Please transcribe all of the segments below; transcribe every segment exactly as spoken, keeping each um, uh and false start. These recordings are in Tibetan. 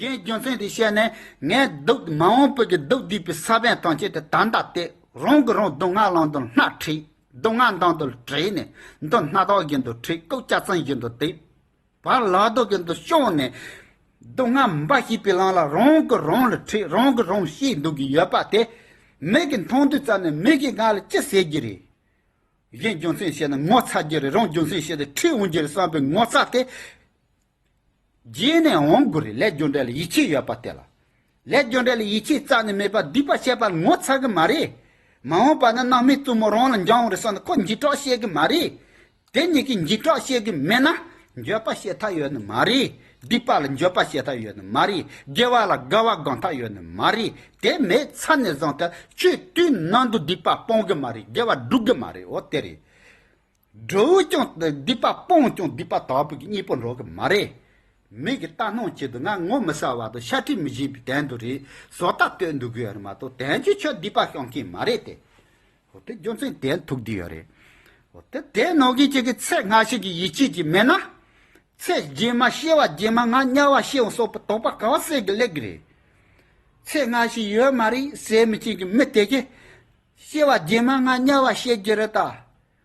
དེའི་རྒྱུ་མཚན་དེ་བཤད་ནས། ངས་སྡུག་མ་འོངས་པའི་གི་སྡུག་བསྡུས་པའི་ས་བོན་ཐམས་ཅད་དེ་ད་ལྟ་སྟེ། རང་གིས་རང་སྡུག་བསྔལ་ལམ་དུ་སྣ་ཁྲིད། སྡུག་བསྔལ་མདུན་དུ་བྲིས་ནས། འདི་སྣ་ཐག་བཞིན་དུ་ཁྲིད། རྐུབ་ལྕགས་ཚང་བཞིན་དུ་བཏེགས། བར་ལག་རྡོ་བཞིན་དུ་བཤུམས་ནས། སྡུག་བསྔལ་འབའ་ཞིག་པའི་ལམ་ལ་རང་གིས་རང་ལ་ཁྲིད། རང་གིས་རང་བཤད་འདུག་གི་ཡོད་པ་དེ། མིག་གིས་མཐོང་དུས་ཙམ་ནས་མིག་གིས་ང་ལ་ཅི་ཟེར་གྱི་རེད། གཞན་རྒྱུ་མཚན་བཤད་ན་ངོ་ཚ་རྒྱུ་རེད། རང་རྒྱུ་མཚན་བཤད་ན་ཁྲིད་འོང་རྒྱུ་རེད་བསམ་པའི་ངོ་ཚ་དེ། རྗེས་ནས་འོང་དགོས་རེད། ལས་རྒྱུ་འབྲས་ལ་ཡིད་ཆེས་ཡོད་པ་དེ་ལ། ལས་རྒྱུ་འབྲས་ལ་ཡིད་ཆེས་རྩ་ནས་མེད་པར་སྡིག་པ་བྱས་པ་ངོ་ཚ་གི་མ་རེད། མ་འོངས་པ་ན་རྣམ་སྨིན་རྩུབ་མོ་རང་ལ་འབྱུང་རེད་བསམ་ནས་ཁོ་འཇིགས་སྐྲག་བྱེད་གི་མ་རེད། དེ་གཉིས་ཀྱིས་འཇིགས་སྐྲག་བྱེད་གི་མེད་ན། འགྱོད་པ་བྱེད་ཐབས་ཡོད་ནི་མ་རེད། སྡིག་པ་ལ་འགྱོད་པ་བྱེད་ཐབས་ཡོད་ནི་མ་རེད། དགེ་བ་ལ་དགའ་བ་སྒོམ་ཐབས་ཡོད་ནི་མ་རེད། དེ་མེད་ཚར་ནས་བཟུང་སྟེ་ཆོས་དུས་ནམ་དུ་སྡིག་པ་སྤོང་གི་མ་རེད། དགེ་བ་སྒྲུབ་གི་མ་རེད། འོ་དེ་རེད། སྒྲུབ་ཀྱང་སྡིག་པ་སྤོང་ཀྱང་སྡིག་པ་དག་པོ་གི་གཉིས་པོ་འགྲོ་གི་མ་རེད། མིག་གིས་ལྟ་སྣང་བྱེད་དུས་ང་ངོ་མི་ཚ་བ་དང་ཤ་ཁྲག་མི་གཞན་པའི་དོན་དུ་རེད། བཟོ་ལྟ་སྟོན་འདུག་གི་ཡོད་རེད་མ་གཏོགས་དོན་གྱིས་ཁྱོད་སྡིག་པ་སྤོང་མཁན་མ་རེད་དེ། འོ་དེ་རྒྱུ་མཚན་དེ་ཐུག་བསྡད་ཡོད་རེད། འོ་དེ་དེ་ནང་བཞིན་གཅིག་གི་ཚེ་སྔ་ཕྱི་གི་ཡིད་ཆེས་ཀྱི་མེད་ན། ཚེ་རྗེས་མ་སྐྱེ་བ་རྗེས་མ་ང་དམྱལ་བ་སྐྱེ་འོང་སོགས་པའི་དོགས་པ་ག་བ་སེལ་གི་སླེབས་གི་རེད། ཚེ་སྔ་ཕྱི་ཡོད་མ་རེད་ཟེར་མི་གཅིག་གི་མི་དེ་གིས། སྐྱེ་བ་རྗེས་མ་ང་དམྱལ་བ་སྐྱེ་རྒྱུ་རེད་ད།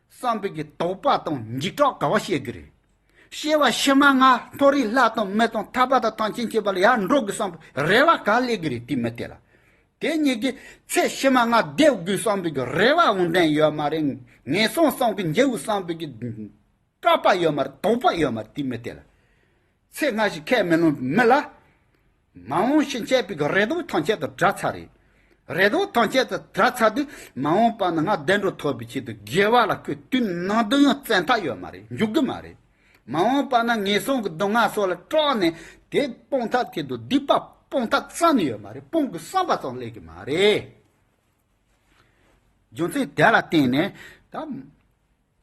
བསམ་པའི་གི་དོགས་པ་དང་འཇིགས་སྐྲག་ག་བ་སྐྱེ་གི་རེད། སྐྱེ་བ་ཕྱི་མ་ང་མཐོ་རིས་ལྷ་དང་མི་དང་ཐར་པ་དང་ཐམས་ཅད་མཁྱེན་པ་ལ་ཡར་འགྲོ་དགོས་བསམ་པའི་རེ་བ་ག་སླེབས་གི་རེད། དེ་མི་དེ་ལ། དེ་གཉིས་ཀྱིས་ཚེ་ཕྱི་མ་ང་བདེ་དགོས་བསམ་པའི་གི་རེ་བ་འོང་དོན་ཡོད་མ་རེད། ངན་སོང་གསུམ་གྱི་འགྱོ་དགོས་བསམ་པའི་གི་སྐྲག་པ་ཡོད་མ་རེད། དོགས་པ་ཡོད་མ་རེད། དེ་མི་དེ་ལ། ཚེ་སྔ་ཕྱི་ཁས་མི་ལེན་མི་ལ། མ་འོངས་ཕྱི་མཁྱེན་པའི་གི་རེ་དོགས་ཐམས་ཅད་དང་བྲལ་ཚར་རེད། རེ་དོགས་ཐམས་ཅད་དང་བྲལ་ཚར་དུས་མ་འོངས་པ་ན་ང་བདེ་འགྲོ་ཐོབ་པའི་ཆེད་དུ་དགེ་བ་ལ་ཁོས་དུས་ནམ་དུ་ཡང་བཙལ་ཐབས་ཡོད་མ་རེད། འཇུག་གི་མ་རེད། མ་འོངས་པ་ན་ངན་སོང་གི་སྡུག་བསྔལ་སོགས་ལ་སྐྲག་ནས་དེ་སྤོང་ཐབས་ཐད་དུ་སྡིག་པ་སྤོང་ཐབས་རྩ་ནས་ཡོད་མ་རེད། སྤོང་དགོས་བསམ་པ་ཙམ་སླེབས་གི་མ་རེད། རྒྱུ་མཚན་དེ་ལ་བརྟེན་ནས་ད།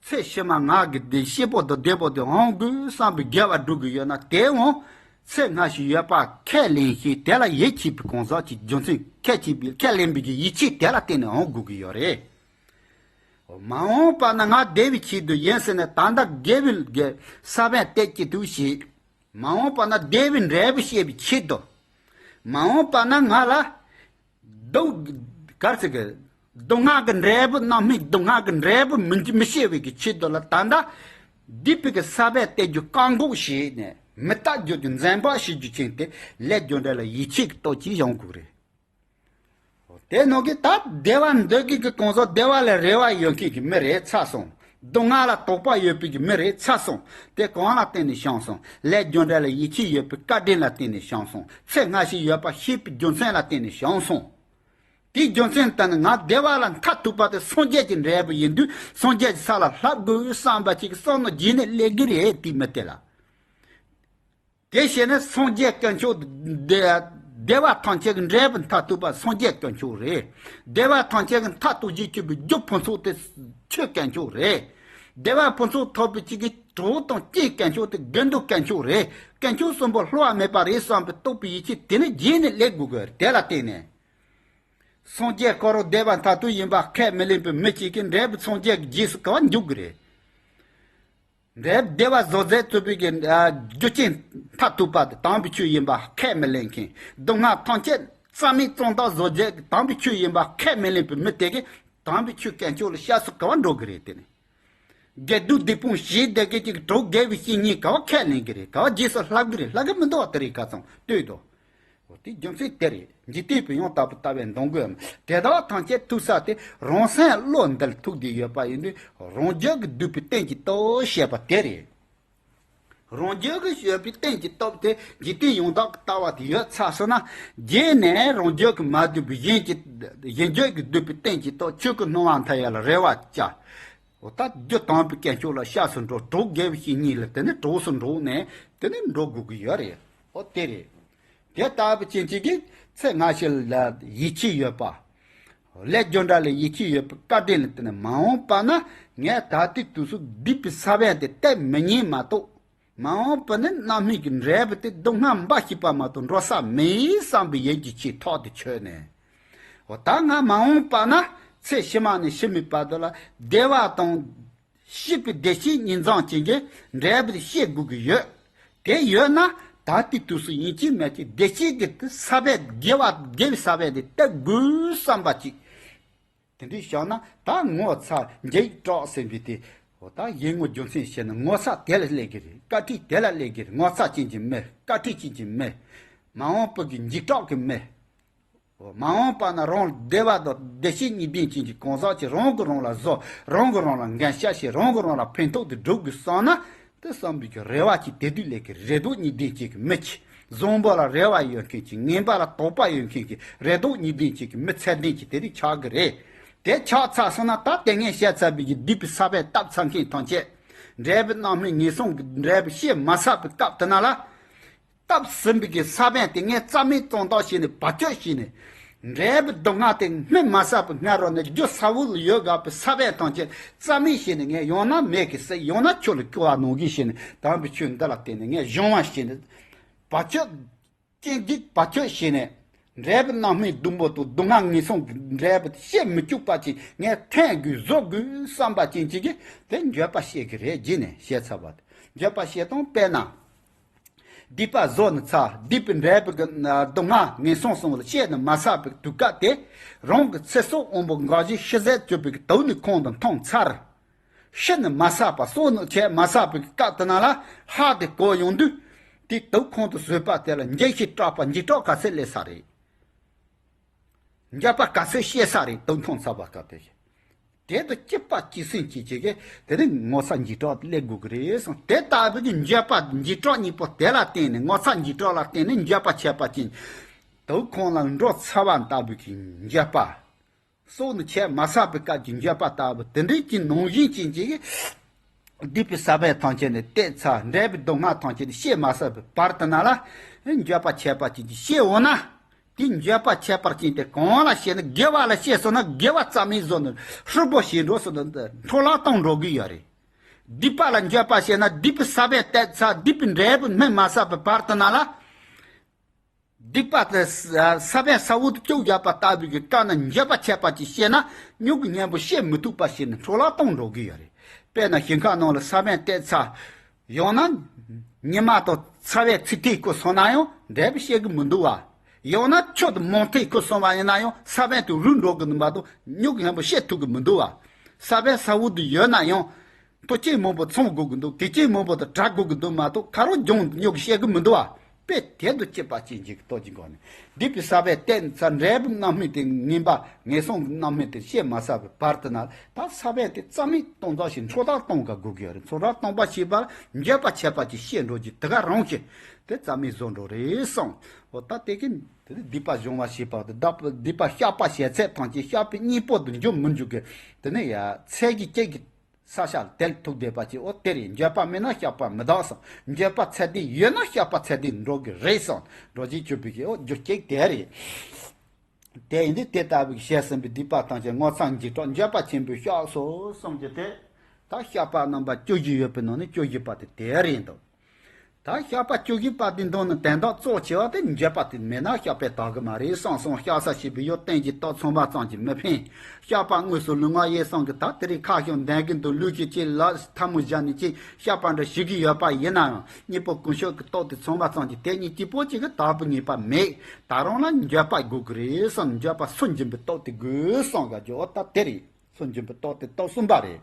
ཚེ་ཕྱི་མ་ང་གི་བདེ་སྐྱིད་པོ་དང་བདེ་པོ་དེ་འོང་དགོས་བསམ་པའི་དགེ་བ་སྒྲུབ་དགོས་ཡོད་ན། དེ་འོང་ཚེ་སྔ་ཕྱི་ཡོད་པ་ཁས་ལེན་ཞིང་དེ་ལ་ཡིད་ཆེས་པའི་གང་ཟག་གི་རྒྱུ་མཚན། ཁས་ཆེས་པའི་ཁས་ལེན་པའི་གི་ཡིད་ཆེས་དེ་ལ་བརྟེན་ནས་འོང་དགོས་ཀྱི་ཡོད་རེད། མ་འོངས་པ་ན་ང་བདེ་བའི་ཆེད་དུ་ཡིན་ཟེར་ནས་ད་ལྟ་དགེ་བའི་གི་ས་བོན་བཏབ་ཀྱི་འདུག་ཞེས། མ་འོངས་པ་ན་བདེ་བའི་འབྲས་བུ་སྐྱེ་བའི་ཆེད་དུ། མ་འོངས་པ་ན་ང་ལ། སྡུག་གར་ཚིག་གི། སྡུག་བསྔལ་གྱི་འབྲས་བུ་རྣམ་སྨིན་སྡུག་བསྔལ་གྱི་འབྲས་བུ་མི་འཇིག་མི་སྐྱེ་བའི་གི་ཆེད་དུ་ལ་ད་ལྟ། སྡིག་པའི་གི་ས་བོན་གཏད་རྒྱུ་བཀག་འགོག་བྱས་ནས་མི་གཏད་རྒྱུ་དེ་འཛེམ་བག་བྱེད་རྒྱུ་ཅན་དེ་ལས་རྒྱུ་འབྲས་ལ་ཡིད་ཆེས་ཀྱི་སྟོབས་ཀྱིས་ཡོང་དགོས་རེད། དེ་ནང་གི་ད་བདེ་བ་འདོད་མཁན་གྱི་གང་ཟག་བདེ་བ་ལ་རེ་བ་ཡོད་མཁན་གྱི་མི་རེད་ཚར་སོང་། སྡུག་བསྔལ་ལ་དོགས་པ་ཡོད་པའི་གི་མི་རེད་ཚར་སོང་། དེ་གང་ལ་བརྟེན་ནས་བྱུང་སོང་། ལས་རྒྱུ་འབྲས་ལ་ཡིད་ཆེས་ཡོད་པའི་བཀའ་དྲིན་ལ་བརྟེན་ནས་བྱུང་སོང་། ཚེ་སྔ་ཕྱི་ཡོད་པ་ཤེས་པའི་རྒྱུ་མཚན་ལ་བརྟེན་ནས་བྱུང་སོང་། དེའི་རྒྱུ་མཚན་ལྟར་ན་ང་བདེ་བ་ལ་མཐར་ཐུག་པ་དེ་སངས་རྒྱས་ཀྱི་འབྲས་བུ་ཡིན་དུས་སངས་རྒྱས་ཀྱི་ས་ལ་ལྷུང་དགོས་བསམ་པ་ཅིག་གི་བསམ་མནོ་རྗེས་ནས་སླེབས་ཀྱི་རེད། དེ་མི་དེ་ལ། དེ་བྱས་ན་སངས་རྒྱས་དཀོན་མཆོག་བདེ་བདེ་བ་ཐམས་ཅད་ཀྱི་འབྲས་བུ་མཐར་ཐུག་པ་སངས་རྒྱས་དཀོན་མཆོག་རེད། བདེ་བ་ཐམས་ཅད་ཀྱི་མཐར་ཐུག་རྗེས་སྐྱོབ་པའི་རྒྱུ་ཕུན་ཚོགས་དེ་ཆོས་དཀོན་མཆོག་རེད། བདེ་བ་ཕུན་ཚོགས་ཐོབ་པའི་ཆེད་ཀྱི་གྲོགས་དང་རྐྱེན་དཀོན་མཆོག་དེ་དགེ་འདུན་དཀོན་མཆོག་རེད། དཀོན་མཆོག་གསུམ་པོ་བསླུ་བ་མེད་པ་རེད་བསམ་པའི་རྟོགས་པའི་ཡིད་ཆེས་དེ་ནི་རྗེས་ནས་སླེབས་དགོས་ཀྱི་རེད། དེ་ལ་བརྟེན་ནས། སངས་རྒྱས་ཁོ་རང་བདེ་བ་མཐར་ཐུག་ཡིན་པ་ཁས་མི་ལེན་པའི་མི་གཅིག་གིས་འབྲས་བུ་སངས་རྒྱས་ཀྱི་རྗེས་སུ་ག་བ་འཇུག་གི་རེད། འབྲས་བུ་བདེ་བ་བཟོ་རྫས་གཙོས་པའི་གི་ཨ་རྒྱུ་རྐྱེན་མཐར་ཐུག་པ་དེ་དམ་པའི་ཆོས་ཡིན་པ་ཁས་མི་ལེན་མཁན། སྡུག་བསྔལ་ཐམས་ཅད་རྩ་མེད་གཙང་དག་བཟོ་རྫས་ཀྱི་དམ་པའི་ཆོས་ཡིན་པ་ཁས་མི་ལེན་པའི་མི་དེ་གིས་དམ་པའི་ཆོས་དཀོན་མཆོག་ལ་བཤད་སྲོལ་ག་བ་འགྲོ་གི་རེད། དེ་ནི། དགེ་སྡིག་སྡིག་སྤོང་བྱས་བསྡད་མཁན་གྱི་གྲོགས་དགེ་བའི་བཤེས་གཉེན་ག་བ་ཁས་ལེན་གྱི་རེད། ག་བ་རྗེས་སུ་བསླབ་ཀྱི་རེད། བསླབ་ཀྱི་མི་འདུག་བ། དེ་རིགས་ཁ་ཚང་ལྟོས་དོ། འོ་དེ་རྒྱུ་མཚན་དེ་རེད། འཇིག་རྟེན་པའི་ཡང་དག་པའི་ལྟ་བའི་འདོད་དགོས་ཡོད་མ་རེད། དེ་དག་ཐམས་ཅད་ཐུག་ས་དེ་རང་སེམས་བློ་འདིར་ཐུག་བསྡད་ཡོད་པ་ཡིན་དུས་རང་རྒྱུད་ཀྱིས་བསྡུས་པའི་རྟེན་གྱི་སྟོབས་ཞེས་པ་དེ་རེད། རང་རྒྱུད་ཀྱིས་ཡོད་པའི་རྟེན་གྱི་སྟོབས་དེ་འཇིག་རྟེན་ཡང་དག་གི་ལྟ་བ་དེ་ཡོད་ཚར་སོང་ན། རྗེས་ནས་རང་རྒྱུད་ཀྱིས་མ་བསྡུས་པའི་གཞན་གྱི་གཞན་རྒྱུད་ཀྱིས་བསྡུས་པའི་རྟེན་གྱི་སྟོབས་ཆོས་ཀྱི་སྣང་བ་མཐའ་ཡས་ལ་རེ་བ་བཅའ། འོ་ད་རྒྱུ་དམ་པའི་དཀོན་མཆོག་ལ་སྐྱབས་སུ་འགྲོ། གྲོགས་དགེ་བའི་བཤེས་གཉེན་ལ་དེ་ནས་གྲོགས་སུ་འགྲོ་ནས་དེ་ནས་འགྲོ་དགོས་ཀྱི་ཡོད་རེད། འོ་དེ་རེད། དེ་ལྟ་བུ་ཅན་གཅིག་གིས་ཚེ་སྔ་ཕྱི་ལ་ཡིད་ཆེས་ཡོད་པ། ལས་རྒྱུ་འབྲས་ལ་ཡིད་ཆེས་ཡོད་པའི་བཀའ་དྲིན་ལ་བརྟེན་ནས་མ་འོངས་པ་ན་ངས་ད་ལྟའི་དུས་སུ་སྡིག་པའི་ས་བོན་དེ་གཏད་མི་ཉན་མ་གཏོགས། མ་འོངས་པ་ནི་རྣམ་སྨིན་གྱི་འབྲས་བུ་དེ་སྡུག་བསྔལ་འབའ་ཞིག་པ་མ་གཏོགས་འགྲོ་ས་མེད་བསམ་པའི་ཡིད་ཀྱི་ཆེས་ཐག་དེ་ཆོད་ནས། འོ་ད་ང་མ་འོངས་པ་ན་ཚེ་ཕྱི་མ་ནས་ཕྱི་མའི་བར་དུ་ལ་བདེ་བ་དང་སྐྱིད་པའི་བདེ་སྐྱིད་གཉིས་འཛོམས་ཅན་གྱི་འབྲས་བུ་དེ་སྐྱེ་དགོས་ཀྱི་ཡོད། དེ་ཡོད་ན་ ད་ལྟའི་དུས་སུ་ཡིན་གཅིག་མིན་གཅིག་བདེ་སྐྱིད་ཀྱི་ས་བོན་དགེ་བ་དགེ་བའི་ས་བོན་དེ་བཏབ་དགོས་བསམ་པ་ཅིག་དེ་འདྲའི་བཞག་ན་ད་ངོ་ཚ་འཇིགས་སྐྲག་ཟེར་བའི་དེ། འོ་ད་ཡིད་ངོ་རྒྱུ་མཚན་བཤད་ན་ངོ་ཚ་དེ་ལ་སླེབས་ཀྱི་རེད། བཀའ་དྲིན་དེ་ལ་སླེབས་ཀྱི་རེད། ངོ་ཚ་ཅན་གྱི་མི། བཀའ་དྲིན་ཅན་གྱི་མི། མ་འོངས་པ་གི་འཇིགས་སྐྲག་གི་མི། འོ་མ་འོངས་པ་ན་རང་བདེ་བ་དང་བདེ་སྐྱིད་གཉིས་ལྡན་ཅན་གྱི་གང་ཟག་ཅིག་རང་གིས་རང་ལ་བཟོ། རང་གིས་རང་ལ་འགན་བཞེས། རང་གིས་རང་ལ་ཕན་ཐོགས་དེ་སྒྲུབ་དགོས་བསམ་ན། དེ་བསམ་པའི་གི་རེ་བ་ཅིག་དེ་དུས་སླེབས་ཀྱི་རེ་དོགས་གཉིས་ལྡན་ཅན་གྱི་མི་ཅིག་བཟང་པོ་ལ་རེ་བ་ཡོད་མཁན་ཅིག་ངན་པ་ལ་དོགས་པ་ཡོད་མཁན་གྱི་རེ་དོགས་གཉིས་ལྡན་ཅན་གྱི་མི་ཚད་ལྡན་ཅིག་དེ་རིགས་ཆགས་ཀྱི་རེད། དེ་ཆགས་ཚར་སོང་ན་ད་དེ་ངས་བཤད་ཚར་བའི་གི་སྡིག་པའི་ས་བོན་བཏབ་ཚར་མཁན་ཐམས་ཅད། འབྲས་བུ་རྣམ་སྨིན་ངན་སོང་གི་འབྲས་བུ་བཤད་མ་ཚར་བའི་སྐབས་དེ་ན་ལ། བཏབ་ཟིན་པའི་གི་ས་བོན་དེ་ངས་རྩ་མེད་གཏོང་ཐབས་བྱས་ནས་བར་ཆད་བྱས་ནས། འབྲས་བུ་སྡུག་བསྔལ་དེ་སྨིན་མ་ཚར་བའི་སྔ་རོལ་ནས་རྒྱུ་ས་བོན་ལ་ཡོད་དགོས་པའི་ས་བོན་ཐམས་ཅད་རྩ་མེད་བྱས་ནས། ངས་ཡང་ན་མེ་གིས་བསྲེགས། ཡང་ན་ཆུ་ལ་བསྐོལ་བ་གནང་གི་བྱས་ནས། དམ་པའི་ཆོས་འདི་ལ་བརྟེན་ནས་ངས་གཞུང་བ་བྱས་ནས། བར་ཆད་ཅན་གྱི་བར་ཆད་བྱས་ནས། འབྲས་བུ་རྣམ་སྨིན་ཟླུམ་པོ་དང་སྡུག་བསྔལ་ངན་སོང་གི་འབྲས་བུ་བཤད་མི་བཅུག་པ་ཅིག་ངས་འཐེན་དགོས་བཟོ་དགོས་བསམ་པ་ཅན་ཅིག་གིས་དེ་འགྱོད་པ་བཤད་ཀྱི་རེད། རྗེས་ནས་བཤད་ཚར་བ་དེ་འགྱོད་པ་བཤད་སྟངས་དཔེར་ན། སྡིག་པ་བཟོ་ནས་ཚར། སྡིག་པའི་འབྲས་བུ་གི་སྡུག་བསྔལ་ངན་སོང་གསུམ་ལ་བཤད་ནས་མ་ཚར་བའི་དུས་སྐབས་དེ། རང་གི་ཚེ་སྲོག་དབང་པོ་འགག་བཞིན་ཤི་ཟད་གྱུར་པའི་དུས་ནས་ཁོང་དུ་འཐོན་ཚར། ཤི་ནས་མ་ཚར་བ། གསོན་ནས་ཆད་མ་ཚར་བའི་སྐབས་དེ་ན་ལ་ཧ་དེ་གོ་ཡོང་དུས། དེ་དུས་ཁོང་དུ་བཟོད་པ་དེ་ལ་འཇིགས་ཤིང་སྐྲག་པ་འཇིགས་སྐྲག་ག་ཚོད་སླེབས་ས་རེད། འགྱོད་པ་ག་ཚོད་བཤད་ས་རེད། དུས་མཐོང་ཚར་བ་སྐབས་དེ་བཞིན། དེ་དུ་སྐྱིད་པ་སྐྱིད་སེམས་སྐྱིད་ཀྱི་གི་དེ་ནི་ངོ་ཚ་འཇིགས་སྐྲག་སླེབས་དགོས་ཀྱི་རེད་གསུངས། དེ་ལྟ་བུ་གི་འགྱོད་པ་འཇིགས་སྐྲག་གཉིས་པོ་དེ་ལ་བརྟེན་ནས། ངོ་ཚ་འཇིགས་སྐྲག་ལ་བརྟེན་ནས་འགྱོད་པ་ཆད་པ་ཅན། དུས་ཁོང་ལ་འགྲོ་ཚར་བ་ལྟ་བུ་གི་འགྱོད་པ། གསོན་ནས་ཆད་མ་ཚར་བའི་སྐབས་ཀྱི་འགྱོད་པ་ལྟ་བུ་དེ་འདྲའི་གི་ནང་བཞིན་ཅན་གྱི་སྡིག་པའི་ས་བོན་ཐམས་ཅད་ནི་བཏབ་ཚར། འབྲས་བུ་སྡུག་བསྔལ་ཐམས་ཅད་ནི་བཤད་མ་ཚར་བའི་བར་དུ་ན་ལ། འགྱོད་པ་ཆད་པ་ཅན་གྱི་བཤད་འོང་ན། དེ་འགྱོད་པ་ཆད་པ་ཅན་དེ་གང་ལ་བཤད་ན། དགེ་བ་ལ་བཤད་སོང་ན་དགེ་བ་རྩ་མེད་བཟོ་ནས་ཧྲིལ་པོ་བྱེད་འགྲོ་སོང་ན་འཕྲོ་བརླག་གཏོང་འགྲོ་གི་ཡོད་རེད། སྡིག་པ་ལ་འགྱོད་པ་བཤད་ན་སྡིག་པའི་ས་བོན་བཏབ་ཚར། སྡིག་པའི་འབྲས་བུ་སྨིན་མ་ཚར་བའི་བར་དུ་ན་ལ། སྡིག་པ་དེ་ས་བོན་ས་འོག་ཏུ་བཅུག་བཞག་པ་ལྟ་བུའི་གི་སྐབས་ན་འགྱོད་པ་ཆད་པ་ཅིག་བཤད་ན། སྨྱུ་གུ་སྙན་པོ་བཤད་མི་ཐུབ་པ་བྱས་ནས་འཕྲོ་བརླག་གཏོང་འགྲོ་གི་ཡོད་རེད། དཔེར་ན་ཞིང་ཁ་ནང་ལ་ས་བོན་བཏབ་ཚར། ཡང་ན་ཉི་མ་དང་ཚ་བའི་ཚིག་ཐིག་ཁུ་སོང་ན་ཡང་འབྲས་བུ་བཤད་གི་མི་འདུག་བ། ཡང་ན་ཆུ་དང་མུ་ཐིག་ཁུ་སོང་བ་ཡིན་ན་ཡང་ས་བོན་དེ་རུལ་འགྲོ་གི་འདུག་མ་གཏོགས་སྨྱུ་གུ་སྙན་པོ་བཤད་ཐུབ་གི་མི་འདུག་བ། ས་བོན་ས་འོག་ཏུ་ཡོད་ན་ཡང་། ཐོ་ཅན་མང་པོ་ཚང་དགོས་ཀྱི་འདུག་དེ་ཅན་མང་པོ་དང་བྲལ་དགོས་ཀྱི་འདུག་མ་གཏོགས་ཁ་རོག་སྦྱོང་སྨྱོ་གི་བཤད་གི་མི་འདུག་བ། དཔེ་དེ་དང་གཅིག་པ་ཅན་གྱི་སྟོབས་ཀྱི་སྒོ་ནས་སྡིག་པའི་ས་བོན་བཏབ་ཚར། འབྲས་བུ་རྣམ་སྨིན་དེ་ངན་པ་ངན་སོང་གི་རྣམ་སྨིན་དེ་བཤད་མ་ཚར་བའི་བར་དུ་ན། ད་ས་བོན་དེ་རྩ་མེད་གཏོང་ཚར་ཞིང་འཕྲོ་བརླག་གཏོང་ག་དགོས་ཀྱི་ཡོད་རེད། འཕྲོ་བརླག་གཏོང་པ་ཞེས་པ་འགྱོད་པ་ཆད་པ་ཅིག་བཤད་འགྲོ་རྒྱུ་དེ་ག་རང་བཞིན་དེ་རྩ་མེད་བཟོ་འགྲོ་རེད་གསུངས། འོ་ད་དེ་གི་དེ་ནི་སྡིག་པ་སྦྱོང་བ་ཞེས་པ་དེ། སྡིག་པ་སྡིག་པ་བཤགས་པ་བྱེད་ཚད་ཐམས་ཅད་བཤགས་པའི་གཉེན་པོ་དུ་འགྱུར་མི་འགྱུར་གི་དེ་ནི་ཡ་ཚད་ཀྱི་སྐྱེ་གི་ས་ཆ་ལ་དེར་ཐུག་བསྡད་པ་ཅིག་འོ་དེ་རེད། འགྱོད་པ་མེད་ན་བཤགས་པ་མི་འདག་གསུངས། འགྱོད་པ་ཚད་ལྡན་ཡོད་ན་བཤགས་པ་ཚད་ལྡན་འགྲོ་གི་རེད་གསུངས། འགྲོ་བྱེད་གྱུར་པའི་གི་འོ་རྒྱུ་སྐྱེ་དེ་རེད། དེ་ཡིན་དུས་དེ་ལྟ་བུའི་བཤད་ཟིན་པའི་སྡིག་པ་ཐམས་ཅད་ངོ་ཚ་འཇིགས་སྐྲག་འགྱོད་པ་ཆེན་པོས་བཤགས་སོ་གསུངས་ཀྱི་དེ། ད་བཤགས་པ་རྣམ་པ་བཅུ་བཞི་ཡོད་པའི་ནང་ནས་བཅུ་བཞི་པ་དེ་དེ་རེད་འདུག་ད་བཤགས་པ་བཅུ་བཞི་པ་དེ་འདོན་ནས་དོན་དག་གཙོ་ཆེ་བ་དེ་འགྱོད་པ་དེ་མེད་ན་བཤགས་པས་དག་གི་མ་རེད་བསམ་སོང་། བཤགས་ས་ཞེས་པའི་ཡུལ་གཏན་གྱི་རྟོག་ཚང་བ་ཙམ་གྱིས་མི་ཕན། བཤགས་པ་དངོས་སུ་ལུས་ངག་ཡིད་གསུམ་གྱི་ད་དེ་རིང་ཁ་ཤོག་འདོན་གྱི་འདུག་ལུས་ཀྱི་ཅིག་ལ་ཐལ་མོ་སྦྱར་ནས་ཅིག་བཤགས་པ་འདྲ་ཞུ་གི་ཡོད་པ་ཡིན་ན་ཡང་། གཉེན་པོ་ཀུན་སྤྱོད་ཀྱི་རྟོག་དེ་ཚང་བ་ཙམ་གྱིས་དེ་གཉིས་གཅིག་པོ་གཅིག་གིས་དག་པའི་ངེས་པ་མེད། ད་རུང་ལ་འགྱོད་པ་དགོས་ཀྱི་རེད་བསམ། འགྱོད་པ་སུན་འབྱིན་པའི་རྟོག་དེ་དགོས་བསམ་ག་རྒྱུ་འོ་ད་དེ་རེད། སུན་འབྱིན་པའི་རྟོག་དེ་རྟོག་གསུམ་པ་རེད།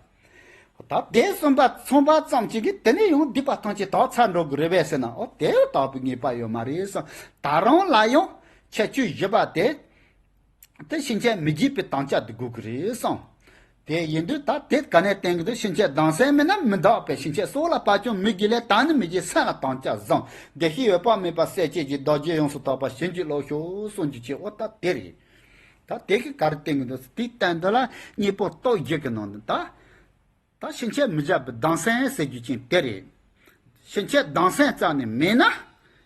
ད་དེ་གསུམ་པ་ཚང་བ་ཙམ་གཅིག་གིས་དེ་ནས་ཡང་སྡིག་པ་ཐམས་ཅད་དག་ཚར་འགྲོ་གི་རེད་པས་ཟེར་ན། འོ་དེ་དག་པའི་ངེས་པ་ཡོད་མ་རེད་བསམ། ད་རུང་ལ་ཡང་ཁྱད་ཆོས་བཞི་པ་དེ། དེ་ཕྱིན་ཆད་མི་བགྱིད་པའི་དམ་བཅའ་དེ་དགོས་ཀྱི་རེད་བསམ། དེ་ཡིན་དུས་ད་དེ་ག་ནས་བསྟན་གྱི་འདུག་ཕྱིན་ཆད་སྡང་སེམས་མེད་ན་མི་འདག་པས། ཕྱིན་ཆད་སྲོག་ལ་བབ་ཀྱང་མི་བགྱིད་ལས། ད་ནི་མི་བགྱིད་སེམས་ལ་དམ་བཅའ་བཟང་། བདེ་གཤེགས་འོད་དཔག་མེད་པ་སྲས་བཅས་ཀྱིས། བདག་རྒྱུད་ཡོངས་སུ་དག་པར་བྱིན་གྱིས་རློབས་ཤོག་གསུངས་རྒྱུ་ཅིག་འོ་ད་དེ་རེད། ད་དེ་གི་ག་རེ་བསྟན་གྱི་འདུག་དེའི་སྟེང་དུ་ལ་གཉེན་པོ་རྟོག་བཞི་གི་ནང་དུ་ད། ད་ཕྱིན་ཆད་མི་བྱ་བའི་སྡང་སེམས་ཟེར་རྒྱུ་ཅན་དེ་རེད། ཕྱིན་ཆད་སྡང་སེམས་རྩ་ནས་མེད་ན།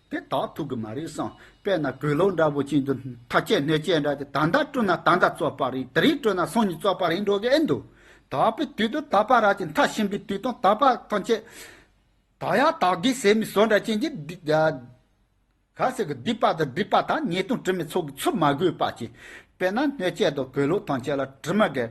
དེ་དག་ཐུབ་གི་མ་རེད་བསམ། དཔེར་ན་གོས་ལོག་འདྲ་བོ་ཅན་དུ་མཐའ་བཅད་སྣོད་བཅད་འདྲ་དེ་ད་ལྟ་བཀྲུས་ན་ད་ལྟ་བཙོག་པ་རེད། དེ་རིང་བཀྲུས་ན་སང་ཉིན་བཙོག་པ་རེད་འགྲོ་གི་ཨེ་འདུག་དག་པའི་དུས་དུ་དག་པ་ར་ཅིག་མཐའ་ཕྱིན་པའི་དུས་དང་དག་པ་ཐམས་ཅད་དག་ཡ་དག་གི་ཟེར་མི་བཟོ་འདྲ་ཅན་གྱི་སྡིག་ག་ཟེར་གི་སྡིག་པ་དང་སྒྲིབ་པ་དག་ཉེས་ལྟུང་དྲི་མའི་ཚོགས་ཀྱིས་ཚུར་མ་གོས་པ་ཅིག་དཔེར་ན་སྣོད་བཅད་དང་གོས་ལོག་ཐམས་ཅད་ལ་དྲི་མ་གི་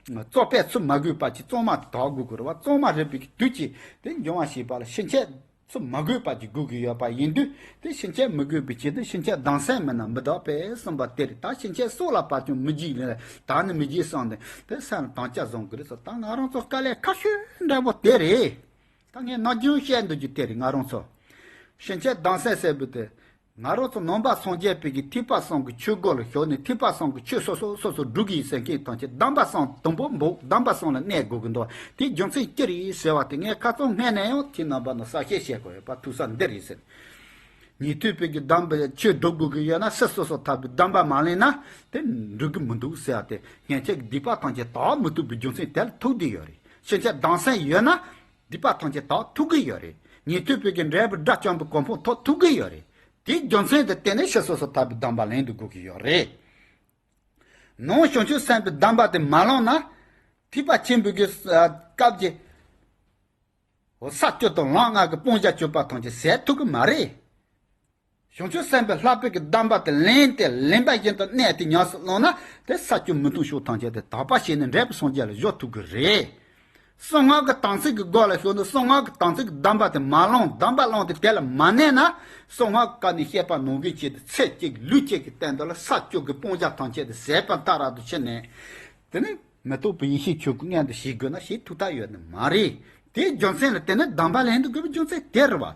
བཙོག་པས་ཚུར་མ་གོས་པ་ཅིག་གཙང་མ་དག་དགོས་དགོས་རེད་བ། གཙང་མ་རེད་པའི་དུས་ཀྱི་དེ་འབྱུང་བ་ཞེས་པ་ལ་ཕྱིན་ཆད་ སུ་མ་དགོས་པ་ཅིག་དགོས་ཀྱི་ཡོད་པ་ཡིན་དུས། དེ་ཕྱིན་ཆད་མི་དགོས་པའི་ཆེད་དུ་ཕྱིན་ཆད་ལྡང་སེམས་མེད་ན་མི་ལྡོག་པས་གསུངས་པ་དེ་རེད། ད་ཕྱིན་ཆད་སྲོག་ལ་བབ་ཀྱང་མི་འཇིགས་ལ་ད་ནི་མི་འཇིགས་གསུངས་ཏེ། དེ་སེམས་ལ་དམ་བཅའ་བཟུང་དགོས་རེད་ཟེར། ད་ང་རང་ཚོ་དཀའ་ལས་ཁག་ཤོས་འདྲ་པོ་དེ་རེད། ད་ངས་ནམ་རྒྱུན་བཤད་འདུག་རྒྱུ་དེ་རེད། ང་རང་ཚོ་ཕྱིན་ཆད་ལྡང་སེམས་ཟེར་བུ་དེ། ང་རང་ཚོ་ནང་པ་སངས་རྒྱས་པའི་གི་ཐེག་པ་གསུམ་གྱི་ཆོས་སྒོ་ལ་ཞུགས་ནས། ཐེག་པ་གསུམ་གྱི་ཆོས་སོ་སོ་སོ་སོ་སྒྲུབ་ཀྱི་ཡིན་ཟེར་མཁན་ཐམས་ཅད་སྡོམ་པ་གསུམ་དང་པོ་འབོག་སྡོམ་པ་གསུམ་ལ་གནས་དགོས་ཀྱི་འདུག་དེའི་རྒྱུ་མཚན་ཅི་རེད་ཟེར་བ་དེ་ངས་ཁ་སང་སྔོན་ནས་ཡང་ཁྱེད་རྣམ་པ་ལ་གསལ་བཤད་བྱེད་དགོས་ཡོད་པ་ཐུག་ས་འདི་རེད་ཟེར། ཉན་ཐོས་པའི་གི་སྡོམ་པ་ཆོས་སྒྲུབ་དགོས་ཀྱི་ཡོད་ན་སྲིད་སོ་སོ་ཐར་པའི་སྡོམ་པ་མ་ལེན་ན་དེ་འགྲིག་གི་མི་འདུག་ཟེར་བ་དེ། སྔན་ཆད་ཀྱི་སྡིག་པ་ཐམས་ཅད་དག་མི་ཐུབ་པའི་རྒྱུ་མཚན་དེ་ལ་ཐུག་བསྡད་ཡོད་རེད། ཕྱིན་ཆད་ལྡང་སེམས་ཡོད་ན། སྡིག་པ་ཐམས་ཅད་དག་ཐུབ་ཀྱི་ཡོད་རེད། ཉན་ཐོས་པའི་གི་འབྲས་བུ་དགྲ་བཅོམ་པའི་གོ་འཕང་ཐོབ་ཐུབ་ཀྱི་ཡོད་རེད། དེའི་རྒྱུ་མཚན་དེ་བརྟེན་ནས་སྲིད་སོ་སོ་ཐར་པའི་སྡོམ་པ་ལེན་དགོས་ཀྱི་ཡོད་རེད། ནང་བྱང་ཆུབ་སེམས་དཔའི་སྡོམ་པ་དེ་མ་བླངས་ན། ཐེག་པ་ཆེན་པོའི་གི་སྐབས་ཀྱི་ས་བཅུ་དང་ལམ་ལྔ་གི་སྤང་བྱ་སྤྱོད་པ་ཐམས་ཅད་ཟད་ཐུབ་ཀྱི་མ་རེད། བྱང་ཆུབ་སེམས་དཔའི་ལྷག་པའི་གི་སྡོམ་པ་དེ་ལེན་ཏེ་ལེན་པ་བཞིན་དུ་གནས་ཏེ་ཉམས་སུ་བླངས་ན། དེ་ས་བཅུ་མི་མཐུན་ཕྱོགས་ཐམས་ཅད་དེ་དག་པ་བྱས་ནས་འབྲས་བུ་སངས་རྒྱས་ལ་འགྲོ་ཐུབ་ཀྱི་རེད། གསང་སྔགས་ཀྱི་དམ་ཚིག་གི་སྒོ་ལ་ཞུགས་ནས་གསང་སྔགས་ཀྱི་དམ་ཚིག་གི་སྡོམ་པ་དེ་མ་བླངས། སྡོམ་པ་བླངས་ཏེ་དེ་ལ་མ་གནས་ན། གསང་སྔགས་ཀྱི་བཀའ་ནི་བཤད་པ་ནང་བཞིན་བྱས་ཏེ་ཚེ་གཅིག་ལུས་གཅིག་གི་སྟེང་དུ་ལ་ས་བཅུ་གི་སྤང་བྱ་ཐམས་ཅད་དེ་ཟད་པ་ལྟར་དུ་ཕྱིན་ནས། དེ་ནི་མི་རྟོག་པའི་ཡེ་ཤེས་ཆོས་སྐུ་མངོན་དུ་བྱེད་དགོས་ན་བྱེད་ཐུབ་ཐབས་ཡོད་ནི་མ་རེད། དེའི་རྒྱུ་མཚན་ལ་བརྟེན་ནས་སྡོམ་པ་ལེན་དུ་དགོས་པའི་རྒྱུ་མཚན་དེ་རེད་བ།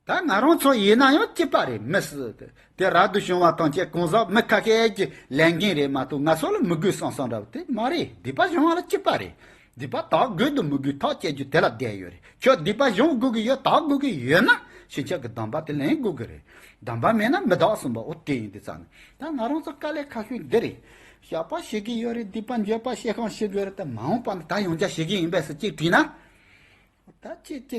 ད་ང་རང་ཚོ་ཡིན་ན་ཡང་སྐྱིད་པ་རེད། མི་སྲིད་དེ་རབ་ཏུ་བྱུང་བ་ཐམས་ཅད་གང་ཟག་མི་ཁ་ཤས་ཀྱི་ལས་འགན་རེད་མ་གཏོགས་ང་ཚོ་ལ་མི་དགོས་བསམ་བསམ་འདྲ་བ་དེ་མ་རེད། སྡིག་པ་སྦྱོང་བ་ལ་སྐྱིད་པ་རེད། སྡིག་པ་དག་དགོས་དང་མི་དགོས་ཐག་བཅད་རྒྱུ་དེ་ལ་བསྡད་ཡོད་རེད། ཁྱོད་སྡིག་པ་སྦྱོང་དགོས་ཀྱི་ཡོད། དག་དགོས་ཀྱི་ཡོད་ན་ཕྱིན་ཆད་ཀྱི་སྡོམ་པ་དེ་ལེན་དགོས་ཀྱི་རེད། སྡོམ་པ་མེད་ན་མི་དག་གསུངས་པ་འོ་དེ་ཡིན་དུས་ཙང་ནས། ད་ང་རང་ཚོ་དཀའ་ལས་ཁག་ཤོས་འདི་རེད། བཤགས་པ་བྱེད་ཀྱི་ཡོད་རེད། སྡིག་པ་འགྱོད་པ་བྱེད་ཁང་བྱེད་དགོས་རེད། ད་མ་འོངས་པ་ན་ད་ཡང་བསྐྱར་བྱེད་ཀྱི་ཡིན་པས་ཟེར་གཅིག་དྲིས་ན། ད་ཅི་ཅི།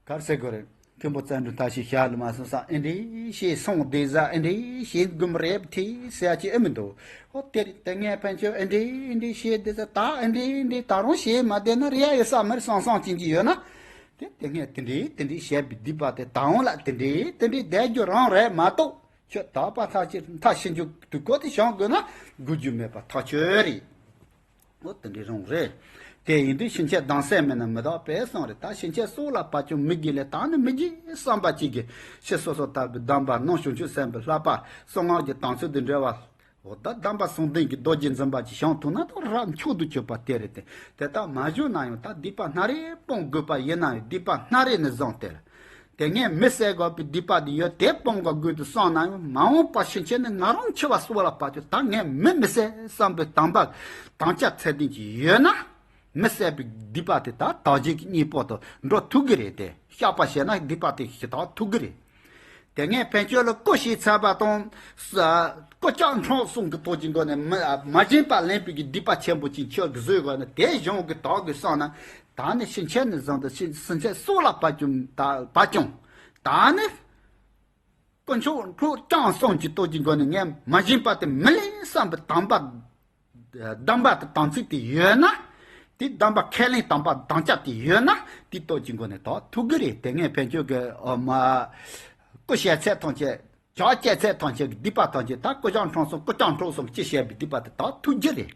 གར་ཟེར་དགོས་རེད། མཐོན་པོ་བཙན་གྲོལ་ཐབས་ཤེས་ཞལ་ལ་མ་སོང་ས་ཨེ་འདྲས་ཞེས་སོང་བསྡད་ཟ་ཨེ་འདྲས་ཞེས་དགོས་མི་རེད་དེ་ཟེར་ཡ་ཅིག་ཨེ་མི་འདུག་འོ་དེ་རེད། དེ་ངས་ཕན་ཆོད་ཨེ་འདྲས་ཨེ་འདྲས་བྱས་བསྡད་ཟ། ད་ཨེ་འདྲས་ཨེ་འདྲས་ད་རུང་བྱས་མ་བསྡད་ན་རེ་ཡ་ཡོད་ས་མ་རེད་བསམ་བསམ་ཅན་གྱི་ཡོད་ན། དེ་དེ་ངས་དེ་འདྲས་དེ་འདྲས་བྱས་པའི་སྡིག་པ་དེ་ད་འོང་ལ་དེ་འདྲས་དེ་འདྲས་བསྡད་རྒྱུ་རང་རེད་མ་གཏོགས། ཁྱོད་དག་པ་ཐག་ཆོད་མཐའ་ཕྱིན་རྒྱུ་དུས་སྐབས་དེ་བྱང་དགོས་ན་དགོས་རྒྱུ་མེད་པ་ཐག་ཆོད་རེད། འོ་དེ་འདྲའི་རང་རེད། དེ་ཡིན་དུས་ཕྱིན་ཆད་སྡང་སེམས་མེད་ན་མི་དག་པས་གསུངས་རེད། ད་ཕྱིན་ཆད་སྲོག་ལ་བབ་ཀྱང་མི་དགེ་ལས་དག་ནི་མི་བགྱིད་བསམ་པ་གཅིག་གིས་ཕྱི་སོ་སོ་ཐར་པའི་སྡོམ་པ་ནང་བྱང་ཆུབ་སེམས་དཔའི་བསླབ་པ་གསང་སྔགས་ཀྱི་དམ་ཚིག་དང་འབྲེལ་བ། འོ་ད་སྡོམ་པ་གསུམ་ལྡན་གྱི་རྡོ་རྗེ་འཛིན་པ་ཅིག་བྱང་ཐུབ་ན་ད་རབ་མཆོག་ཏུ་གྱུར་པ་དེ་རེད་དེ། དེ་ལྟར་མ་བྱུང་ན་ཡང་ད་སྡིག་པ་སྣ་རེ་སྤོང་དགོས་པ་ཡིན་ན་ཡང་སྡིག་པ་སྣ་རེ་ནི་བཟང་སྟེ། དེ་ངས་མི་བསད་དགོས་པའི་སྡིག་པ་དེ་ཡོད་དེ་སྤོང་དགོས་དགོས་དུ་བསམ་ན་ཡང་མ་འོངས་པ་ཕྱིན་ཆད་ནི་ང་རང་འཆི་བ་སོགས་ལ་བབ་ཀྱང་ད་ངས་མི་མི་བསད་བསམ་པའི་དམ་པ་དམ་བཅའ་ཚད་ལྡན་ཅིག་ཡོད་ན། མི་བསད་པའི་སྡིག་པ་དེ་ད་དག་བྱེད་ཀྱི་གཉེན་པོ་དུ་འགྲོ་ཐུབ་ཀྱི་རེད་དེ། བཤགས་པ་བྱས་ན་སྡིག་པ་དེ་ཞི་དག་ཐུབ་ཀྱི་རེད། དེ་ངས་ཕན་ཆོད་ལ་སྐུ་ཞིག་ཚར་བ་དང་། ས་སྐུ་ལྕགས་འཕྲང་གསུམ་གྱི་ཐོག་གི་སྒོ་ནས་མི་མ་བྱིན་པ་ལེན་པའི་གི་སྡིག་པ་ཆེན་པོ་ཅིག་ཁྱོད་ཀྱིས་བཟོས་དགོས་ན་དེ་གཞུང་གི་དག་གི་བསམ་ན། ད་ནི་ཕྱིན་ཆད་ནི་བཟང་དུ་ཕྱིན་ཕྱིན་ཆད་སྲོག་ལ་བབ་ཀྱང་ད་བབ་ཀྱང་། ད་ནི་དཀོན་མཆོག་འཕྲོག་རྐྱང་གསུམ་གྱི་སྟོབས་ཀྱི་སྒོ་ནས་ངས་མ་བྱིན་པ་དེ་མི་ལེན་བསམ་པའི་དམ་པ། སྡོམ་པ་དང་དམ་ཚིག་དེ་ཡོད་ན། དེ་སྡོམ་པ་ཁས་ལེན་དམ་པ་དམ་བཅའ་དེ་ཡོད་ན། དེ་སྟོབས་ཀྱི་སྒོ་ནས་དག་ཐུབ་ཀྱི་རེད། དེ་ངས་ཕན་ཆོད་ཀྱི་ཨོ་མ། སྐུ་ཞལ་ཚད་ཐམས་ཅད། ཇག་སྐྱེད་ཚད་ཐམས་ཅད་ཀྱི་སྡིག་པ་ཐམས་ཅད་ད་སྐུ་ལྕགས་འཕྲང་གསུམ་སྐུ་ལྕགས་འཕྲང་གསུམ་ཅི་བྱས་པའི་སྡིག་པ་དེ་དག་ཐུབ་རྒྱུ་རེད།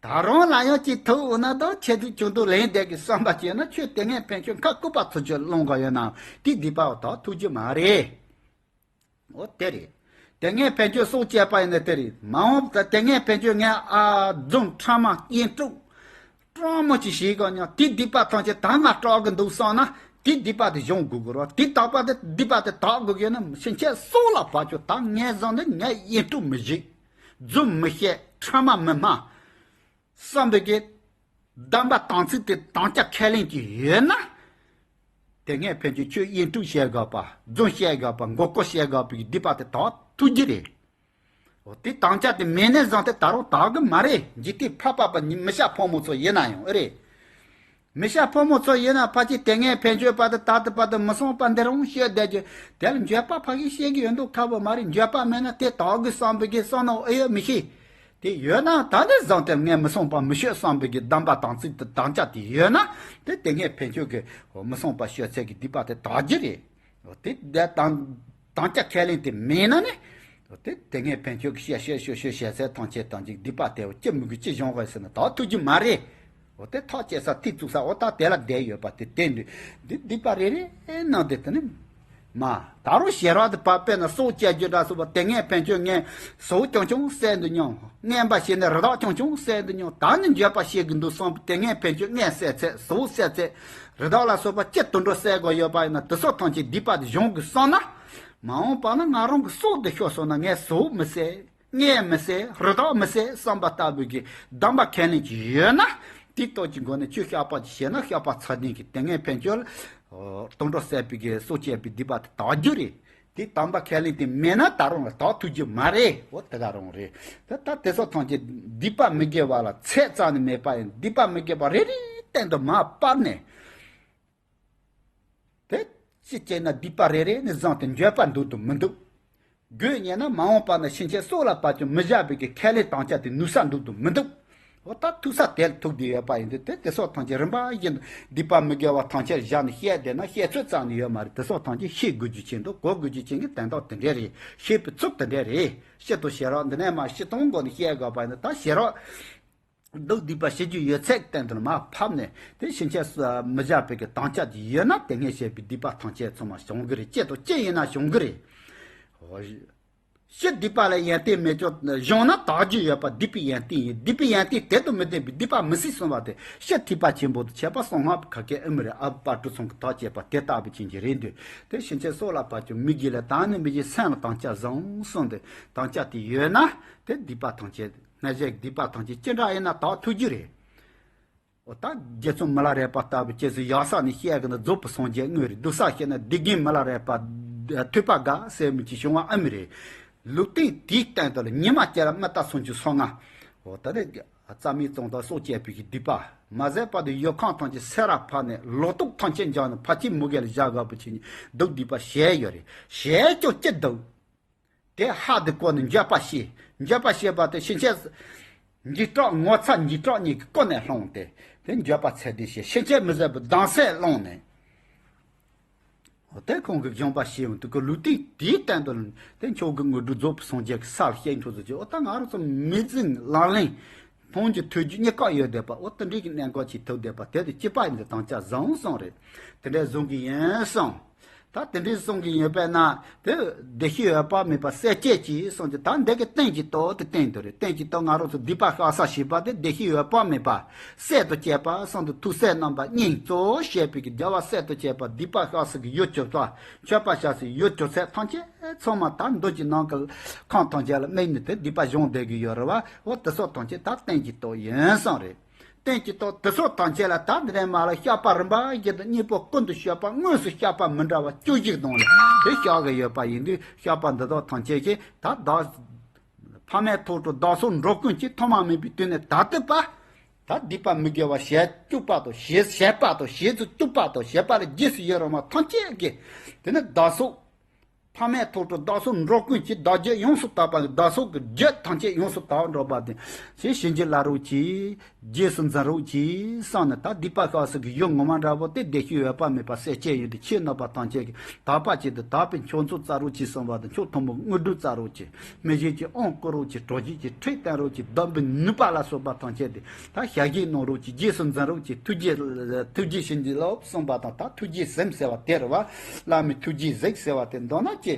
ད་རུང་ལ་ཡང་ཅིག་ཐུབ་འོ་ན་ད་ཆེ་དུས་ཆུང་དུ་ལེན་བསྡད་ཀྱི་བསམ་པ་བྱས་ན་ཁྱོད་དེ་ངས་ཕན་ཆོད་ཁ་སྐུད་པ་ཚུར་ཆོད་སློང་ག་ཡོད་ནའང་དེ་སྡིག་པ་བ་དག་ཐུབ་རྒྱུ་མ་རེད། འོ་དེ་རེད། དེ་ངས་ཕན་ཆོད་སྲོག་བཅད་པ་ཡིན་ན་དེ་རེད། མ་འོངས་པ་དེ་ངས་ཕན་ཆོད་ངས་ཨ་རྫུན་ཕྲ་མ་དབྱེན་དཀྲུག་སྤྲང་མོ་ཅིག་བྱེད་གོ་ཉོ་དེ་སྡིག་པ་ཐམས་ཅད་ད་ང་སྐྲག་གི་འདུག་བསམ་ན་དེ་སྡིག་པ་དེ་སྦྱོང་དགོས་གི་རོ། དེ་དག་པ་དེ་སྡིག་པ་དེ་དག་དགོས་གི་ན་ཕྱིན་ཆད་སྲོག་ལ་བབ་ཆོག་ད་ངས་བཟང་ནི་ངས་དབྱེན་དཀྲུག་མི་བྱེད། རྫུན་མི་བཤད། ཕྲ་མ་མི་སྨྲ། བསམ་པའི་གི་སྡོམ་པ་དམ་ཚིག་དེ་དམ་བཅའ་ཁས་ལེན་གྱི་ཡོད་ན། དེ་ངས་ཕན་ཆོད་ཁྱོད་དབྱེན་དཀྲུག་བཤད་དགོས་པ། རྫུན་བཤད་དགོས་པ། མགོ་སྐོར་བཤད་དགོས་པའི་སྡིག་པ་དེ་དག་ཐུབ་རྒྱུ་རེད། འོ་དེ་དམ་བཅའ་དེ་མེད་ནས་བཟུང་སྟེ་ད་རུང་དག་གི་མ་རེད། འཇིག་རྟེན་ཕལ་པ་པ་མི་སྐྱ་ཕོ་མོ་ཚོ་ཡིན་ན་ཡང་ཨེ་རེད། མི་སྐྱ་ཕོ་མོ་ཚོ་ཡིན་ན་ཕལ་ཆེར་དེ་ངས་ཕན་ཆོད་པ་དེ་ད་ལྟ་བར་དུ་མི་སོང་པ་འདི་རང་ཤོད་བསྡད་རྒྱུ་དེ་ལ་འགྱོད་པ་ཕ་གི་བཤད་གི་ཡོད་མདོག་ཁ་བོ་མ་རེད། འགྱོད་པ་མེད་ན་དེ་དག་གི་བསམ་པའི་གི་བསམ་ནོ་ཨེ་ཡོད་མི་ཤེས། དེ་ཡོད་ན་ད་ནི་བཟང་སྟེ་ངས་མི་སོང་པ་མི་ཤོད་བསམ་པའི་གི་སྡོམ་པ་དམ་ཚིག་དེ་དམ་བཅའ་དེ་ཡོད་ན་དེ་དེ་ངས་ཕན་ཆོད་གི་མི་སོང་པ་ཤོད་ཚད་གི་སྡིག་པ་དེ་དག་རྒྱུ་རེད། དེ་དེ་དམ་དམ་བཅའ་ཁས་ལེན་དེ་མེད་ན་ནི། དེ་དེ་ངས་ཕན་ཆོད་ཀྱི་བཤད་བཤད་ཤོད་ཤོད་བཤད་ཚད་ཐམས་ཅད་དང་ཅིག་སྡིག་པ་དེ་ཅི་མི་དགོས་ཅི་སྦྱོང་དགོས་ཟེར་ན་དག་ཐུབ་རྒྱུ་མ་རེད། འོ་དེ་ཐག་བཅད་ས་ཐིག་བཙུགས་ས་འོ་ད་དེ་ལ་བསྡད་ཡོད་པ་དེ་བསྟན་དུས་འདི་སྡིག་པ་རེ་རེ་གནང་དེ་དེ་ནི། མ། ད་རུང་ཞེ་རག་ཏུ་བབ་པས་ན་སྲོག་བཅད་རྒྱུ་འདྲ་སོགས་པ་དེ་ངས་ཕན་ཆོད་ངས་ཟོག་ཆུང་ཆུང་བསད་འདུག་མྱོང་། རྔན་པ་བྱས་ནས་རི་དྭགས་ཆུང་ཆུང་བསད་འདུག་མྱོང་། ད་ནི་འགྱོད་པ་བྱེད་དགོས་འདུག་བསམ་པ་དེ་ངས་ཕན་ཆོད་ངས་བསད་ཚད་ཟོག་བསད་ཚད་རི་དྭགས་ལ་སོགས་པ་ཅི་དུད་འགྲོ་བསད་དགོས་ཡོད་པ་ཡིན་ན་དེ་སོགས་ཐམས་ཅད་སྡིག་པ་དེ་གཞོམ་དགོས་བསམ་ན། མ་འོངས་པ་ན་ང་རང་གི་སྲོག་དེ་ཤོར་སོང་ན་ངས་ཟོག་མི་བསད། རྔན་མི་བསད། རི་དྭགས་མི་བསད་བསམ་པ་ལྟ་བུ་གི་གདམས་པ་ཁས་ལེན་གྱི་ཡོད་ན། དེ་ལྟོ་གྱི་སྒོ་ནས་ཆོས་བཤགས་པ་ཅིག་བྱས་ན་བཤགས་པ་ཚར་ལྡན་གྱི་དེ་ངས་ཕན་ཆོད་ལ། དུད་འགྲོ་བསད་པའི་གི་སྲོག་བཅད་པའི་སྡིག་པ་དེ་དག་རྒྱུ་རེད། དེ་དམ་པ་ཁས་ལེན་དེ་མེད་ན་ད་རུང་ལ་དག་ཐུབ་རྒྱུ་མ་རེད། འོ་དེ་ག་རང་རེད། ད་ད་དེ་སོགས་ཐམས་ཅད་སྡིག་པ་མི་དགེ་བ་ལ་ཚད་རྩ་ནས་མེད་པ་ཡིན། སྡིག་པ་མི་དགེ་བ་རེ་རེ་སྟེང་དུ་མར་སྤར་ནས། དེ་ཅི་བྱས་ན་སྡིག་པ་རེ་རེ་ནས་བཟུང་སྟེ་འགྱོད་པ་འདུག་ཏུ་མི་འདུག་རྒོད་ཉེ་ན་མ་འོངས་པ་ན་ཕྱིན་ཆད་སྲོག་ལ་བབ་ཀྱང་མི་བཞག་པའི་གི་ཁས་ལེན་དམ་བཅའ་དེ་ནུས་ས་འདུག་ཏུ་མི་འདུག་འོ་ད་ཐུག་ས་དེར་ཐུག་བསྡད་ཡོད་པ་ཡིན་དུས་དེ་དེ་སོགས་ཐམས་ཅད་རིམ་པ་བཞིན་དུ་སྡིག་པ་མི་དགེ་བ་ཐམས་ཅད་བཞག་ནས་བཤད་བསྡད་ན་བཤད་ཚོད་རྩ་ནས་ཡོད་མ་རེད། དེ་སོགས་ཐམས་ཅད་ཤེས་དགོས་རྒྱུ་ཆེད་དུ་གོ་དགོས་རྒྱུ་ཆེད་ཀྱི་དོན་དག་དེ་འདྲས་རེད། བཤད་པའི་ཚུལ་དེ་འདྲས་རེད། སྤྱི་དང་ཞེ་རག་འདི་ནས་མ་སྤྱི་དང་མགོ་ནས་བཤད་དགོས་པ་ཡིན་ན་ད་ཞེ་རག་སྡུག་སྡིག་པ་བྱེད་རྒྱུ་ཡོད་ཚད་སྟེང་དུ་མར་ཕབ་ནས་དེ་ཕྱིན་ཆད་མི་བཞག་པའི་གི་དམ་བཅའ་དེ་ཡོད་ན་དེ་སྔས་བཤད་པའི་སྡིག་པ་ཐམས་ཅད་ཚང་མ་བྱུང་གི་རེད། ཅི་དང་ཅི་ཡིན་ན་བྱུང་གི་རེད། ཕྱི་སྡིག་པ་ལ་ཡོན་ཏན་མེད་ཀྱང་བྱུང་ན་དག་རྒྱུ་ཡོད་པ་སྡིག་པའི་ཡོན་ཏན་ཡིན། སྡིག་པའི་ཡོན་ཏན་དེ་དང་མི་ལྡན་པའི་སྡིག་པ་མི་སྲིད་གསུངས་པ་དེ་ཕྱི་ཐེག་པ་ཆེན་པོ་དང་ཁྱད་པར་གསང་སྔགས་པའི་ཁ་སྐད་ཨེ་མི་རེད། ཨ་བུ་དཔལ་སྤྲུལ་ཚང་གི་དག་བཅས་པ་དེ་ལྟ་བུ་ཅན་གྱི་རེད་འདུག་དེ་ཕྱིན་ཆད་སྲོག་ལ་བབ་ཀྱང་མི་དགེ་ལས་དང་ནི་མི་བྱེད། སེམས་ལ་དམ་བཅའ་བཟང་གསུངས་ཏེ་དམ་བཅའ་དེ་ཡོད་ན་དེ་སྡིག་པ་ཐམས་ཅད་སྔར་བཤད་སྡིག་པ་ཐམས་ཅད་ཅི་འདྲ་ཡིན་ན་དག་ཐུབ་རྒྱུ་རེད། འོ་ད་རྗེ་བཙུན་མི་ལ་རས་པ་ལྟ་བུ་ཁྱེད་ཚོས་ཡག་ས་ནས་བཤད་གི་ན་རྫོགས་པའི་སངས་རྒྱས་དངོས་རེད། སྡུག་ས་བཤད་ན་སྡིག་རྒན་མི་ལ་རས་པ་ཐོས་པ་དགའ་ཟེར་མི་ཅིག་བྱུང་བ་ཨ་མི་རེད། ལུགས་མཐུན་དེའི་སྟེང་དུ་ལ་ཉི་མ་བརྒྱ་ལ་མི་རྟ་སུམ་ཅུ་སོ་ལྔ། འོ་ད་ནི་རྩ་མེད་བཙོང་དང་སྲོག་བཅད་པའི་གི་སྡིག་པ་མ་ཟད་པར་དུ་ཡུལ་ཁམས་ཐམས་ཅད་སེ་ར་ཕབ་ནས་ལོ་ཏོག་ཐམས་ཅད་འཇོམས་ནས་ཕ་ཁྱིམ་མུ་གེ་ལ་བཞག་དགོས་པ་ཅིག་སྡུག་སྡིག་པ་བྱས་ཡོད་རེད། བྱས་ཀྱང་ཅི་སྡུག་དེ་ཧ་དེ་གོ་ནས་འགྱོད་པ་བྱས། འགྱོད་པ་བྱས་པ་དེ་ཕྱིན་ཆད་འཇིགས་སྐྲག་ངོ་ཚ་འཇིགས་སྐྲག་གཉིས་ཀྱི་སྒོ་ནས་སློང་སྟེ་དེ་འགྱོད་པ་ཚད་ལྡན་བྱས། ཕྱིན་ཆད་མི་བཟད་པའི་སྡང་སེམས་སློང་ནས། འོ་དེ་ཁོང་གིས་སྦྱངས་པ་བྱས་ཡོང་དུས་ཀྱི་ལུགས་མཐུན་དེའི་སྟེང་དུ་དེ་མཆོག་གི་དངོས་གྲུབ་རྫོགས་པའི་སངས་རྒྱས་ཀྱི་ས་ལ་སྐྱེལ་འགྲོ་ཚུལ་གྱི་འོ་ད་ང་རང་ཚོ་མི་འཛིན་ལག་ལེན། མཐོང་རྒྱུ་ཐོས་རྒྱུ་གཉིས་ཀ་ཡོད་བསྡད་པ་འོ་དེ་འདྲའི་གི་གནད་འགག་ཅིག་ཐུག་བསྡད་པ་དེ་དུ་སྐྱིད་པ་ཡིན་དུ་དམ་བཅའ་བཟང་སོང་རེད། དེ་འདྲའི་བཟུང་གི་ཡིན་སོང་། ད་དེ་འདྲའི་གསུང་གི་ཡོད་པས་ན་དེ་བདེ་གཤེགས་འོད་དཔག་མེད་པ་སྲས་བཅས་ཀྱིས་གསུངས་ཀྱི་ད་འདི་གི་རྟེན་གྱི་སྟོབས་དེ་བསྟན་དུ་རེད། རྟེན་གྱི་སྟོབས་ང་རང་ཚོ་སྡིག་པ་བཤགས་ས་ཞེས་པ་དེ་བདེ་གཤེགས་འོད་དཔག་མེད་པ་སྲས་དང་བཅས་པ་གསུམ་དུ་ཐུགས་སྲས་རྣམ་པ་གཉིས་གཙོ་བོ་བྱས་པའི་གི་རྒྱལ་བ་སྲས་དང་བཅས་པ་སྡིག་པ་བཤགས་ས་གི་ཡུལ་གྱུར་ཚོགས་མཆོད་པ་བཤགས་སའི་ཡུལ་གྱུར་ཚོགས་ཐམས་ཅད་ཚང་མ་ད་མདོ་གྱི་ནང་གི་ཁམས་ཐམས་ཅད་ལ་དམིགས་ནས་དེ་སྡིག་པ་སྦྱོང་བསྡད་ཀྱི་ཡོད་རེད་བ། འོ་དེ་སོགས་ཐམས་ཅད་ད་རྟེན་གྱི་སྟོབས་ཡིན་སོང་རེད། རྟེན་གྱི་སྟོབས་དེ་ཚོ་ཐམས་ཅད་ལ་ད་འདི་ནས་མ་ལ་བཤགས་པ་རིམ་པ་བཞིན་དུ་གཉིས་པོ་ཀུན་ཏུ་སྤྱོད་པ་དངོས་སུ་བཤགས་པ་མི་འདྲ་བ་བཅུ་གཅིག་དང་ལ་དེ་བཤགས་ཀྱི་ཡོད་པ་ཡིན་དུས་བཤགས་པ་འདི་དག་ཐམས་ཅད་ཀྱིས་ད་བདག་ཕ་མས་ཐོག་ཏུ་བདག་སོགས་འགྲོ་ཀུན་གྱི་ཐོག་མ་མེད་པའི་དུས་ནས་ད་ལྟ་བར་ད་སྡིག་པ་མི་དགེ་བ་བྱས་བཅུག་པ་དང་བྱས་བྱས་པ་དང་བྱས་སུ་བཅུག་པ་དང་བྱས་པ་ལ་རྗེས་སུ་ཡི་རང་བ་ཐམས་ཅད་ཀྱིས་དེ་ནི་བདག་སོགས། ཕ་མས་ཐོག་ཏུ་བདག་སོགས་འགྲོ་ཀུན་གྱི་བདག་རྒྱུད་ཡོངས་སུ་དག་པ་ནི་བདག་སོགས་ཀྱི་རྒྱུད་ཐམས་ཅད་ཡོངས་སུ་དག་འགྲོ་བ་དེ་ཞེས་བྱིན་གྱིས་བརླབ་རོགས་གྱིས། རྗེས་སུ་འཛིན་རོགས་གྱིས་བསམ་ནས་ད་སྡིག་པ་བཤགས་ས་གི་ཡུལ་ངོ་མ་འདྲ་བོ་དེ་བདེ་གཤེགས་འོད་དཔག་མེད་པ་སྲས་བཅས་ཡོད་དེ་ཁྱེད་རྣམ་པ་ཐམས་ཅད་ཀྱིས་དག་པ་ཅིག་ཏུ་དག་པའི་མཆོག་མཚོ་བཙལ་རོགས་གྱིས་གསུངས་པ་དང་མཆོག་ཐུན་མོང་དངོས་གྲུབ་བཙལ་རོགས་གྱིས། མི་ཤེས་ཀྱི་དབང་བསྐུར་རོགས་ཀྱིས། གྲོགས་བྱེད་ཀྱི་ཁྲིད་བསྟན་རོགས་ཀྱིས། སྡོམ་པའི་ནུས་པ་ལ་སོགས་པ་ཐམས་ཅད་དེ་ད་ཞལ་བཞེས་གནང་རོགས་ཀྱིས། རྗེས་སུ་འཛིན་རོགས་ཀྱིས། ཐུགས་རྗེ་ཐུགས་རྗེ་བྱིན་གྱིས་རློབས་གསུངས་པ་དང་ད་ཐུགས་རྗེས་ཟིན་ཟེར་བ་དེ་རེད་བ། བླ་མའི་ཐུགས་རྗེས་གཟིགས་ཟེར་བ་དེ་མདོར་ན་ཅི།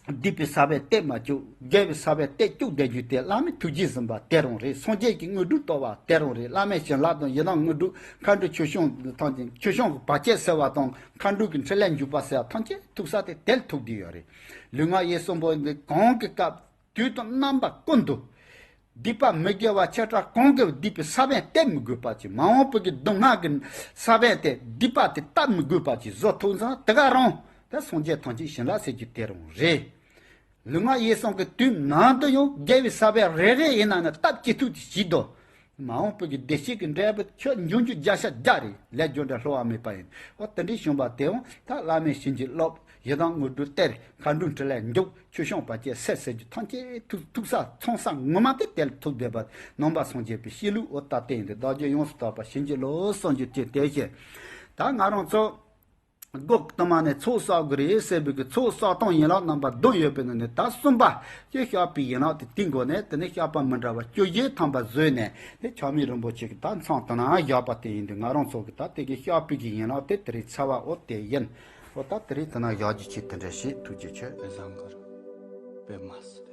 སྡིག་པའི་ས་བོན་གཏད་མ་བཅུག་དགེ་བའི་ས་བོན་གཏད་བཅུག་བསྡད་རྒྱུ་དེ་བླ་མའི་ཐུགས་རྗེས་ཟིན་པ་དེ་རང་རེད། སངས་རྒྱས་ཀྱི་དངོས་གྲུབ་ཐོབ་པ་དེ་རང་རེད། བླ་མའི་བྱིན་རླབས་དང་ཡི་དམ་དངོས་གྲུབ་མཁའ་འགྲོའི་ཆོས་སྐྱོང་ཐམས་ཅད་ཆོས་སྐྱོང་གི་བར་ཆད་སེལ་བ་དང་མཁའ་འགྲོ་གི་འཕྲིན་ལས་འཇུག་པ་སེལ་བ་ཐམས་ཅད་ཐུག་ས་དེ་དེར་ཐུག་བསྡད་ཡོད་རེད། ལུས་ངག་ཡིད་གསུམ་པོ་འདི་གང་གི་སྐབས། དུས་དང་རྣམ་པ་ཀུན་ཏུ། སྡིག་པ་མི་དགེ་བ་ཆེ་ཕྲ་གང་གི་སྡིག་པའི་ས་བོན་གཏད་མི་དགོས་པ་ཅིག་མ་འོངས་པའི་གི་སྡུག་བསྔལ་གྱི་ས་བོན་དེ་སྡིག་པ་དེ་བཏབ་མི་དགོས་པ་ཅིག་བཟོ་ཐུབ་ཙང་དེ་ག་རང་དེ་སངས་རྒྱས་ཐམས་ཅད་བྱིན་རླབས་ཟེར་རྒྱུ་དེ་རང་རེད། ལུས་ངག་ཡིད་གསུམ་གྱི་དུས་ནམ་དུ་ཡང་དགེ་བའི་ས་བོན་རེ་རེ་ཡིན་ན་ནི་བཏབ་ཅི་ཐུབ་ཅིག་བྱེད་དོ། མ་འོངས་པའི་གི་བདེ་སྐྱིད་ཀྱི་འབྲས་བུ་ཁྱོད་འབྱུང་རྒྱུ་བརྒྱ་ཆ་བརྒྱ་རེད། ལས་རྒྱུ་འབྲས་བསླུ་བ་མེད་པ་ཡིན། འོ་དེ་འདྲའི་བྱུང་བ་དེའང་ད་བླ་མའི་བྱིན་གྱིས་རློབས། ཡི་དམ་དངོས་གྲུབ་སྟེར། མཁའ་འགྲོའི་འཕྲིན་ལས་འཇུག་ཆོས་སྐྱོང་བར་ཆད་སེལ་ཟེར་རྒྱུ་ཐམས་ཅད་ཐུག་ཐུག་ས་ཚང་ས་ངོ་མ་དེ་དེར་ཐུག་བསྡད་པ་ནང་པ་སངས་རྒྱས་པའི་གཤིས་ལུགས་འོ་ད་དེ་ཡིན་ཏེ་བདག་རྒྱུད་ཡོངས་སུ་དག་པ་བྱིན་གྱིས་རློབས་གསུང་རྒྱུ་དེ་དེ་བཞིན་ད་ང་རང་ཚོ། སྒོ་དུ་མ་ནས་ཚོགས་བསགས་དགོས་རེད་ཟེར་བའི་གི་ཚོགས་བསགས་སྟངས་ཡན་ལག་རྣམ་པ་བདུན་ཡོད་པའི་ནང་ནས་ད་གསུམ་པ་ཀྱི་བཤགས་པའི་ཡན་ལག་དེ་དེའི་མགོ་ནས། དེ་ནས་བཤགས་པ་མི་འདྲ་བ་བཅུ་བཞི་ཐམ་པ་བཟོས་ནས། དེ་ཆགས་མེད་རིན་པོ་ཆེ་གི་ད་མཚམས་དེ་ན་བཞག་པ་དེ་ཡིན་དུས། ང་རང་ཚོ་གི་ད་དེ་གི་བཤགས་པའི་གི་ཡན་ལག་དེ་དེ་རིང་ཚར་བ་འོ་དེ་ཡིན། འོ་ད་དེ་རིང་དེ་ན་བཞག་རྒྱུ་བྱས། དེ་འདྲ་ཞིག་ཐུགས་རྗེ་ཆེ། བཟང་གི་རེད། པད་མ་སི།